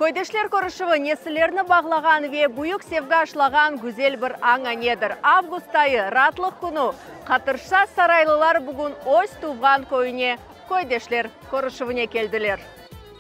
Köydeşler körüşüvi nesillerni bağlağan ve büyük sevgi aşlağan güzel bir añanedir. Avgust ayı, raatlıq künü, Qatırşa saraylılar bugün öz tuvğan köyüne köydeşler körüşüvine keldiler.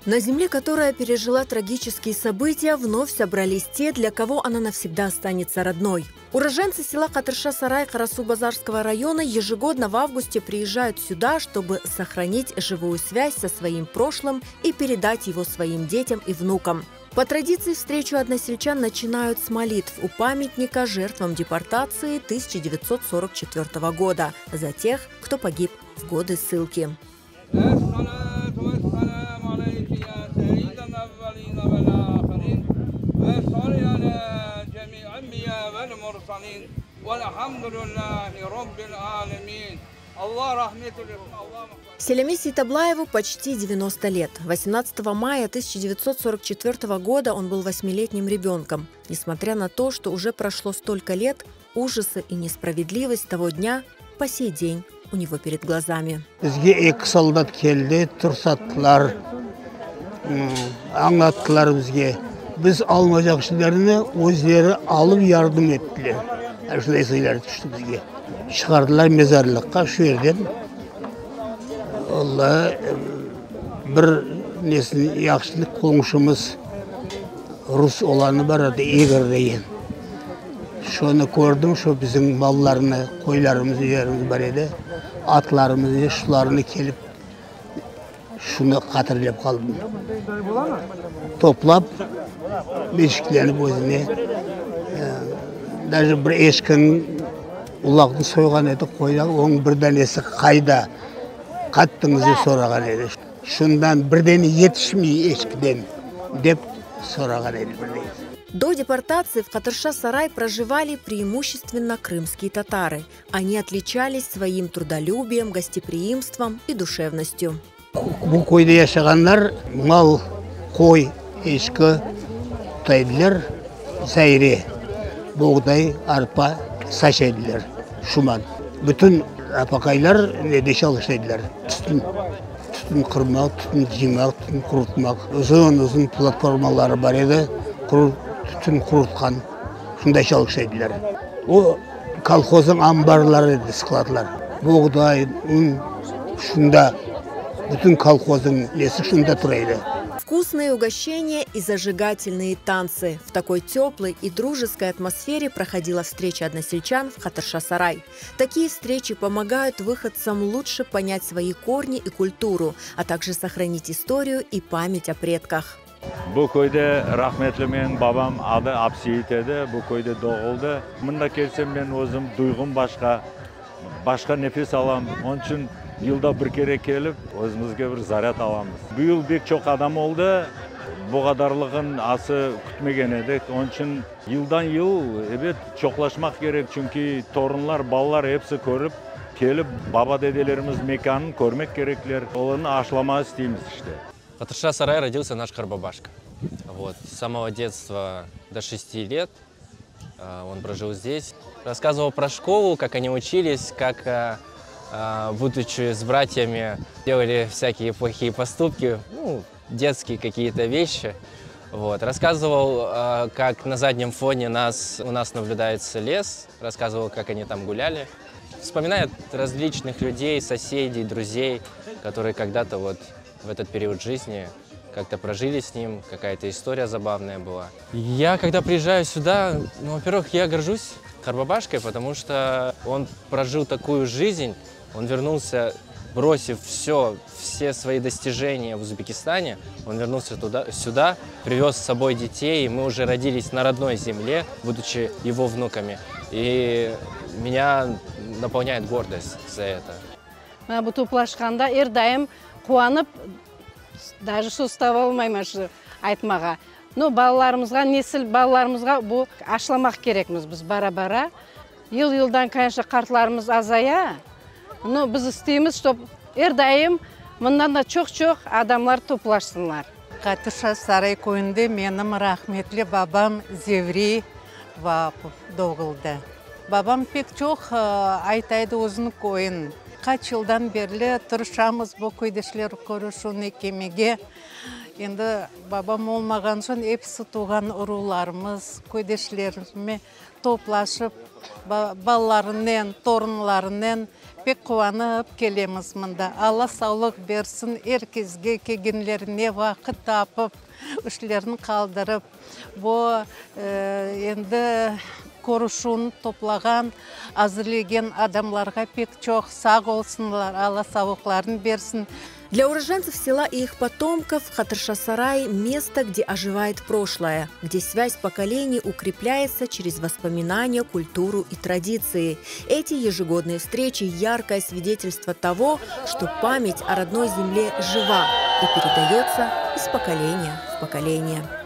На земле, которая пережила трагические события, вновь собрались те, для кого она навсегда останется родной. Уроженцы села Катырша-Сарай Карасу-Базарского района ежегодно в августе приезжают сюда, чтобы сохранить живую связь со своим прошлым и передать его своим детям и внукам. По традиции встречу односельчан начинают с молитв у памятника жертвам депортации 1944 года за тех, кто погиб в годы ссылки. الصلاة والسلام عليك يا سيد الأولين والآخرين وصل على جميع الأنبياء والمرسلين والحمد لله رب العالمين. Allah rahmet eylesin. Allah Селями Сейтаблаеву почти 90 лет. 18 мая 1944 года он был восьмилетним ребенком. Несмотря на то, что уже прошло столько лет, ужасы и несправедливость того дня по сей день у него перед глазами. Bizge eki soldat keldi, tursattılar, añlattılar bizge. Biz almaycaq şeylerni özleri alıp yardım ettiler. Şunday şeyler tüşti bizge. Çıqardılar mezarlıqqa şu yerden. Alla bir nesini yahşılıq qonşumız rus olanı bar edi, İgor degen. Şonı kördim, şu bizim mallarnı, qoylarımız, nelerimiz bar edi, atlarımız, şularnı kelip şunı hatırlap qaldım. Toplap, beşiklenip özüne, даже bir eşkiniñ ulaqnı soyğan edi, qoylar, onıñ bir danesi qayda, qattıñız dep sorağan edi. Şundan bir dane yetişmey eşkiden, dep sorağan edi bir de. До депортации в Катырша-Сарай проживали преимущественно крымские татары. Они отличались своим трудолюбием, гостеприимством и душевностью. Bu köyde yaşağanlar mal, qoy, eşki tuta ediler, saire, boğday, arpa saça ediler, şuman. Bütün apaqaylar nede çalışa ediler, tütün, tütün qırmaq, tütün cıymaq, tütün qurutmaq. Uzun-uzun platformaları bar edi, tütün qurutqan, şunda çalışa ediler. O kolhoznıñ anbarları edi, skladlar. Boğday, un şunda, bütün kolhoznıñ nesi şunda tura edi. Вкусные угощения и зажигательные танцы. В такой теплой и дружеской атмосфере проходила встреча односельчан в Катырша-Сарай. Такие встречи помогают выходцам лучше понять свои корни и культуру, а также сохранить историю и память о предках. Bu köyde rahmetli menim babam adı Abseyit edi, bu köyde doğuldı. Mında kelsem men özüm duyğum başqa, başqa nefes alam. Onıñ içün yılda bir kere kelip özümizge bir zarâd alamız. Bu yıl bek çoq adam oldı, bu qadarlığın ası kütmegen edik. Onıñ içün yıldan yıl, ebet, çoqlaşmaq kerek, çünki torunlar, balalar episi körip, kelip baba-dedelerimiz mekânın körmek kerekler. Olarnı aşlamağa isteymiz işte. В Катырша-Сарае родился наш карбабашка. Вот, с самого детства до 6 лет он прожил здесь. Рассказывал про школу, как они учились, как, будучи с братьями, делали всякие плохие поступки, ну, детские какие-то вещи. Вот. Рассказывал, как на заднем фоне нас, у нас наблюдается лес, рассказывал, как они там гуляли. Вспоминает различных людей, соседей, друзей, которые когда-то вот в этот период жизни как-то прожили с ним, какая-то история забавная была. Я, когда приезжаю сюда, ну, во-первых, я горжусь Карбабашкой, потому что он прожил такую жизнь, он вернулся, бросив все, все свои достижения в Узбекистане, он вернулся туда, сюда, привез с собой детей, и мы уже родились на родной земле, будучи его внуками. И меня наполняет гордость за это. Mına bu toplaşqanda er daim quvanıp, даже söz taba almayman şu aytmağa. Но balalarımızğa, nesil balalarımızğa bu aşlamaq kerekmiz biz bara-bara. Yıl-yıldan, конечно, qartlarımız azaya, но biz isteymiz, чтоб er daim mından da çoq-çoq adamlar toplaşsınlar. Qatırşa Saray köyünde menim rahmetli babam Zevri Vaapov doğuldı. Babam pek çoq ayta edi özüniñ köyün. Qaç yıldan berli tırışamız bu köydeşler körüşüvine kelmege. Endi babam olmağan soñ episi tuvğan uruvlarımız, köydeşlerime toplaşıp, balalarınen, torunlarınen pek quvanıp kelemiz mında. Alla sağlıq bersin er kesge, kelgenlerine vaqıt tapıp, işlerini qaldırıp, bu endi körüşüvni toplağan, azirlegen adamlarğa pek çoq sağ olsunlar, Alla sağlıqlarını bersin. Для уроженцев села и их потомков Катырша-Сарай – место, где оживает прошлое, где связь поколений укрепляется через воспоминания, культуру и традиции. Эти ежегодные встречи – яркое свидетельство того, что память о родной земле жива и передается из поколения в поколение.